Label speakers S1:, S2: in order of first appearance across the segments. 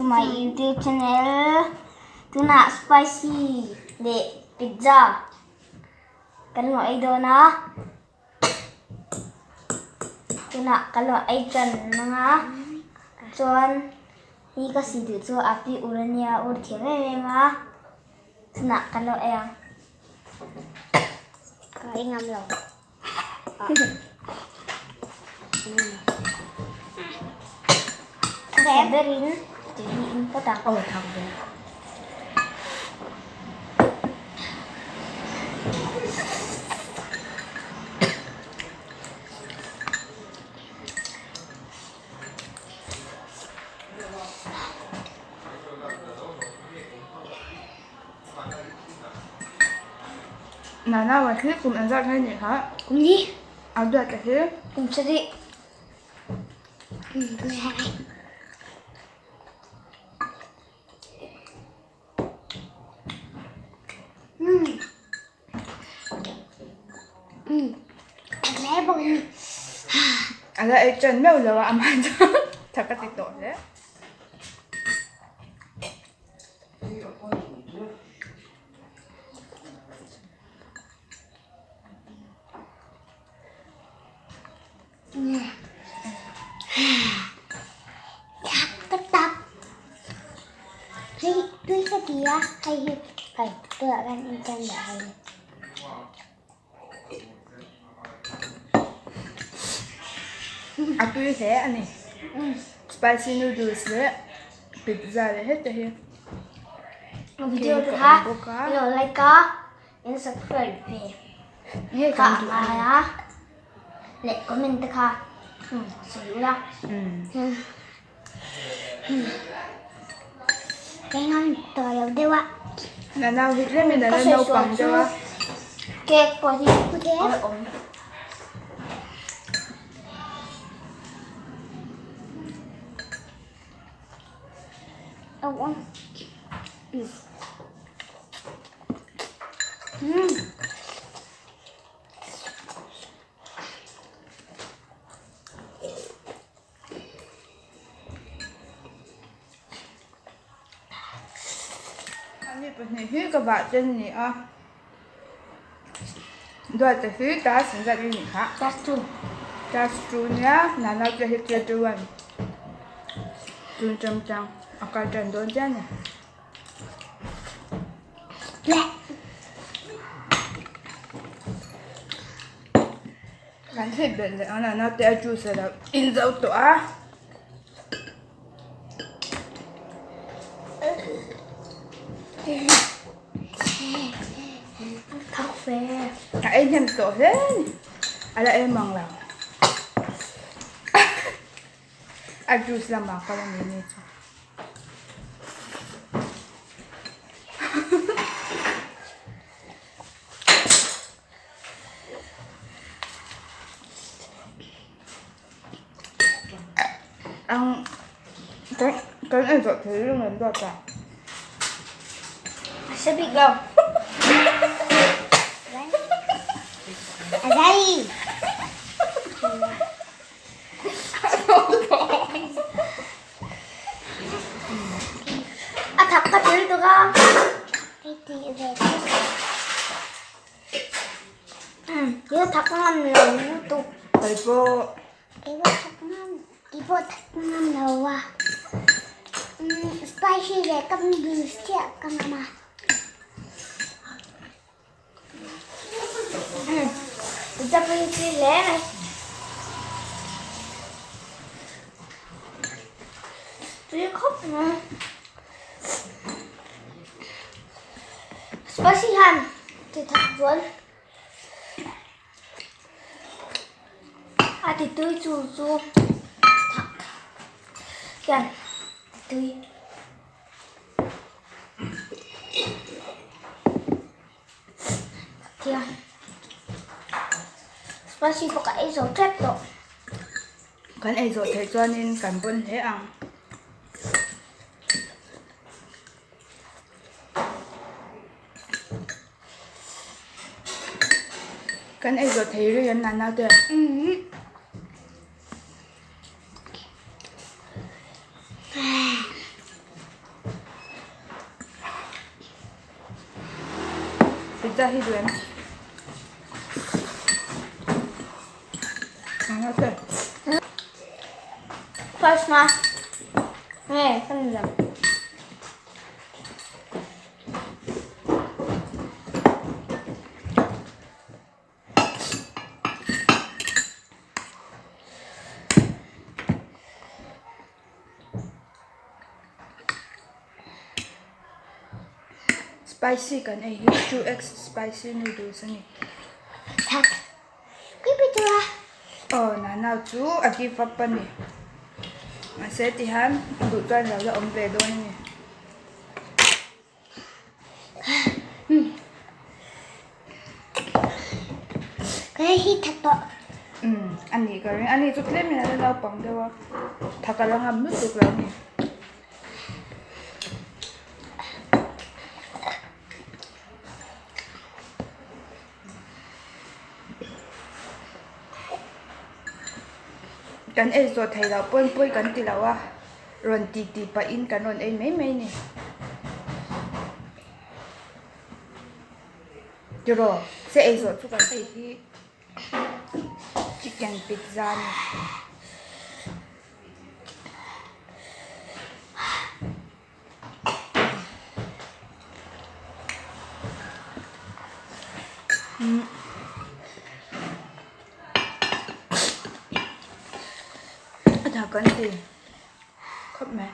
S1: My YouTube channel tunah spicy leh pizza kan lo ei dawn a tunah ka lo ei tan ang a chuan hi ka si duh chu a pi ur a nia ur thiam em em a tunah kan lo ei ang ka ei ngam lo. Berin tui hi in phawt ang.
S2: Aw thak ve. Nana wa hi kum engzat nge nih kha?
S1: Kum li.
S2: A duat te hi?
S1: Kum sarih.
S2: A la ei ṭan meuh lo a amah chuan thak a ti tawh hle. A tui hle a ni. Spicy noodles leh pizza leh heta hi.
S1: Video te kha in lo like a, in subscribe ve kha a ngai a, leh comment te kha sawi ula.
S2: Nana hi tlem in ala naupang deuh a.
S1: Cake pawh hi a awm.
S2: Ani pahnih hi ka vah ten a ni a Duata hi class engzat nge nih kha?
S1: Class 2.
S2: Class 2 nia Nana te hi grade 1 tun tang tang a kal tan dawn chiah a ni. Kan thlit belh leh ang Nana te a juice a lo in zo tawh a. A ei hnem tawh hle a ni. A la em ang lo. A juice lamah kal a ni ni chu. Ang kan kan ei zawh thei reng em dawt a.
S1: A hre bik lo. A zai. A thak ka tel tuk a. Kei thak ngam lo lutuk.
S2: Kei pawh.
S1: Kei pawh thak ngam, kei pawh thak ngam lo a. Spicy leh ka noodles chiah ka ngam a. Tui hle mai. Tui khawp mai. Spicy hian ti thak zual a ti tui chu chu thak hian ti tui. Khian spicy pawh ka ei zo tep tawh.
S2: Kan ei zawh theih chuanin kan pawn hle ang. Kan ei zawh thei reng em nana te? Pizza hi duh em?
S1: First na. Nge kan lam.
S2: Spicy kan ei hi 2x spicy noodles a ni. Aw Nana chu a give up a ni. Mahse tihian duh chuan lo la awm ve dawn a ni. Umm a nih ka ring a ni chu tlem in a la naupang deuh a thak a la ngam lutuk lo a ni. Kan ei zawh theih loh pawn pawi kan ti lo a rawn ti ti pahin kan rawn ei mai mai a ni. Tiraw se ei zawh chu kan ei hi chicken pizza a ni. A tha kan ti khawp mai.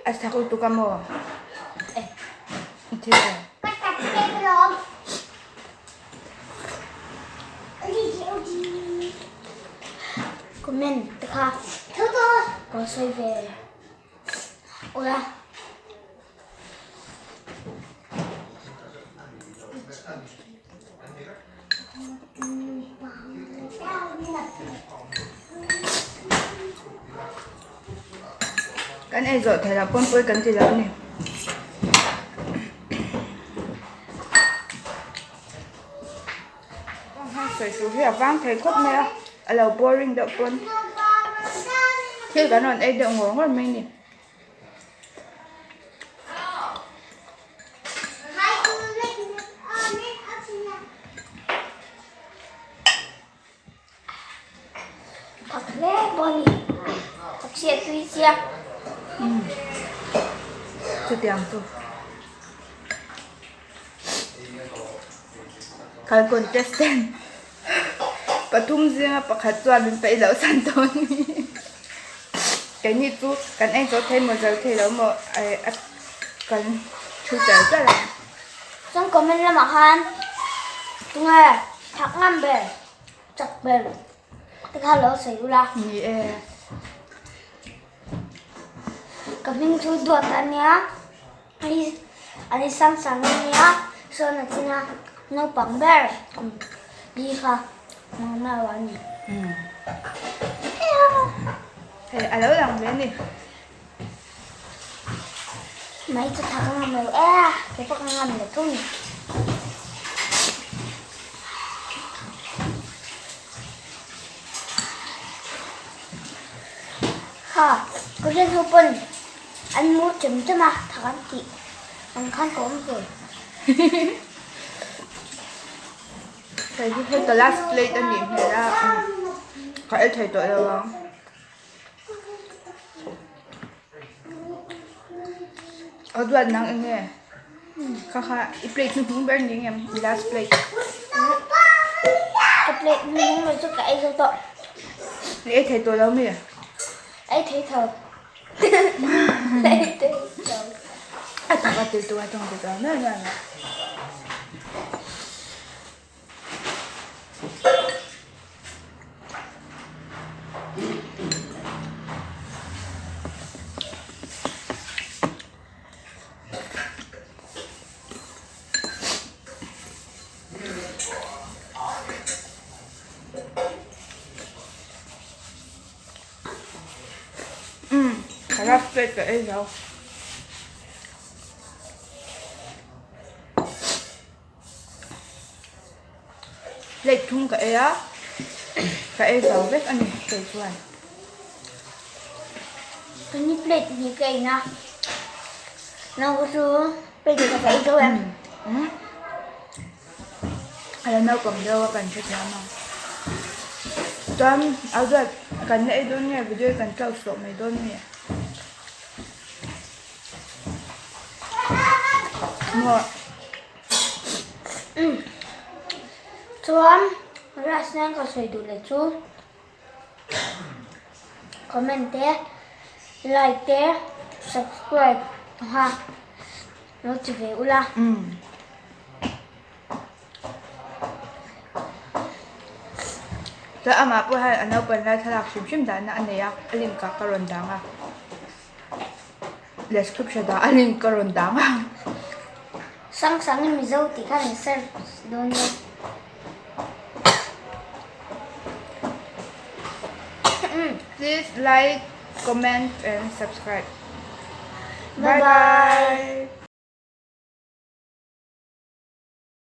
S2: A sak lutuk a maw? I thil em?
S1: Comment te kha ka sawi ve ula.
S2: Kan ei zawh theih loh pawn pawi kan ti lo a ni. Sawi tur hi a vang thei khawp mai a, a lo boring deuh pawn thil kan rawn ei deuh ngawr ngawr mai a ni. Chutiang chu kan contestant pathum zinga pakhat chuan min peih loh san dawn a ni. Keini chu kan en zawh thei maw zo thei lo maw kan thu char char a.
S1: Chuan comment lamah khan tunge thak ngam ber chak ber te kha lo sawi ula.
S2: Ni e.
S1: Ka hming chu duat a nia ani sang sang a nia sawn a chin a naupang ber kum li kha Mama a ni.
S2: Hei a lo lang ve a ni.
S1: Mai chu thak ngam lo e, kei pawh ka ngam lo thung. Ha, Korean ho pawn an mu chem chem a, thak an tih ang khan ka awm ve.
S2: Hei hi heta last plate a nih hmel a, ka ei thei tawh lo ang. Aw duat nang eng nge? Kha kha i plate hnuhnung ber ni ngem i last plate.
S1: Ka plate hnuhnung ber chu ka ei zo tawh.
S2: I ei thei tawh lo mi?
S1: Ei thei tho. Ei thei tho.
S2: A tak a tel tawh a tawng te tawh nuai nuai mai. Umm ka last plate ka ei zo. Plate thum ka ei a, ka ei zo vek a ni kei chuan.
S1: Ka ni plate hnih ka in a, nau chu plate khat a ei zo em?
S2: A la naupang deuh a kan hrethiam ang. Chuan a duat kan la ei dawn nge video hi kan close tawh mai dawn mi? Maw.
S1: Chuan last nan ka sawi duh leh chu comment te like te subscribe kha lo ti ve ula.
S2: Chuan amah pawh hian a naupang lai thlalak hrim hrim dahna a nei a, a link ah ka rawn dang a. Description ah a link ka rawn dang a.
S1: Sangsangin Mizo tih kha min search dawn nia.
S2: Please like, comment and subscribe. Bye bye.